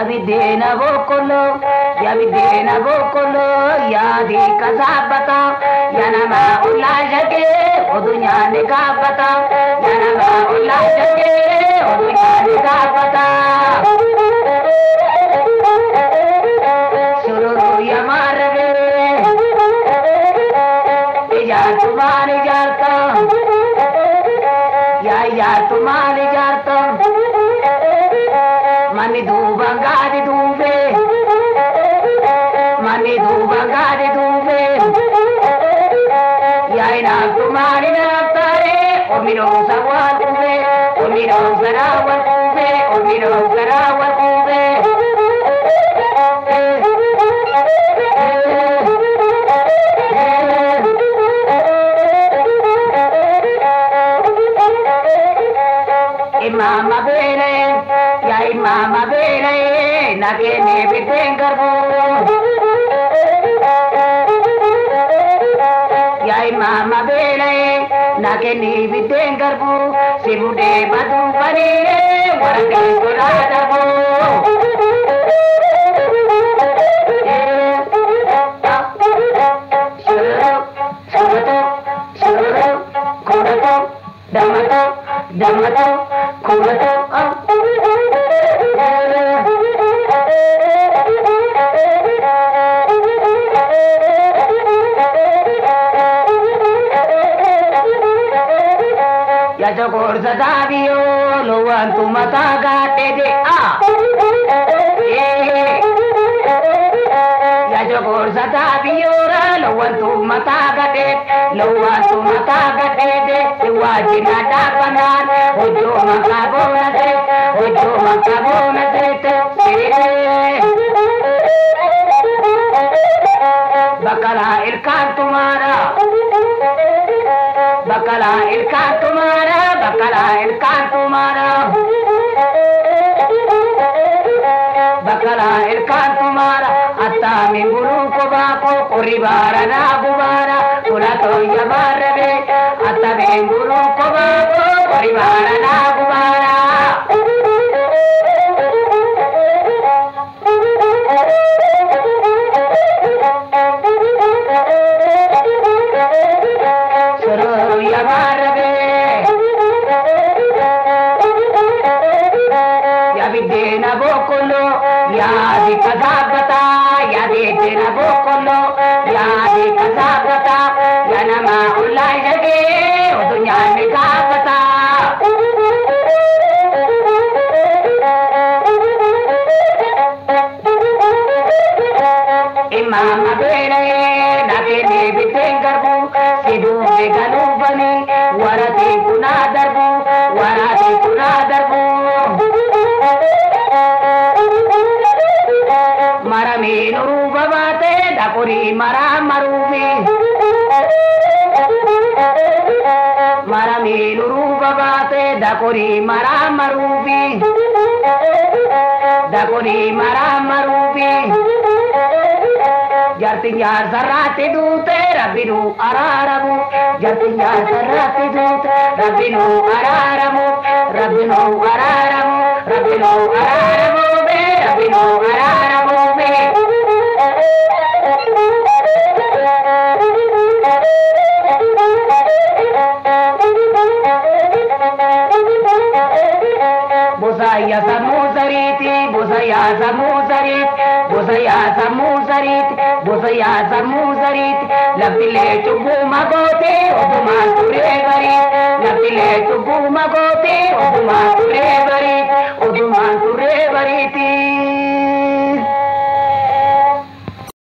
Yabidena bokolo, yabidena bokolo, yadi kazabata, yanama ulajake, odunyane gabata, yanama ulajake, odunyane gabata. Sururu yamarve, ijartu mali jarta, ya ijartu mali jarta. Mani duuba gaadi duufe, mani duuba gaadi duufe, yaa inaaftu maali naaftare, omiroosa waan quufe, omiroosa raawwan quufe, omiroosa raawwan quufe. Imaama beela'e, yaa imaama beela'e, nageenye biddeen garbu. Yaa imaama beela'e, nageenye biddeen garbu, si budee baduu banee, waraqee godhaa darbu. Damato, damato, kumato, Ya chokorsa dabiyo, lowan tu mata gatte de a. Ya chokorsa dabiyo ra, lowan tu mata gatte, lowan tu mata gatte de, siwajina dapanan, hojo makabona se, hojo makabona se te, Bakala ilkaan tumara, bakala ilkaan tumara, bakala ilkaan tumara, bakala ilkaan tumara, attami buru ko baako, qorri baara naa gubaara, kula toyya baarrabe, attami buru ko baako, qorri baara naa gubaara. Sururu yamarrabe, yabiddeena boqqolloo, yaadi kasaabata, yaadiddena boqqolloo, yaadi kasaabata, yaa nama ollaa shagee, oduu nyaanne gaafata. Imaama beela'ee, nageenye biddeen garbu, si duubee galuufani, waratiin kunaa darbu, waratiin kunaa darbu. Maramii nuruufa baate, dakurii maraa maruufi. Maramii nuruufa baate, dakurii maraa maruufi. Dakurii maraa maruufi. Jarti jaarsarraatti duute, rabbi nu araaramu. Jarti jaarsarraatti duute, rabbi nu araaramu. Rabbi nu araaramu, rabbi nu araaramu be, rabbi nu araaramu be. Bosayya sammuu sariiti, bosayya sammuu sariiti, bosayya sammuu sariiti, bosayya sammuu sariiti. Laftilee cubbuu magooti, odumaan turee bariiti. Laftilee cubbuu magooti, odumaan turee bariiti, odumaan turee bariiti.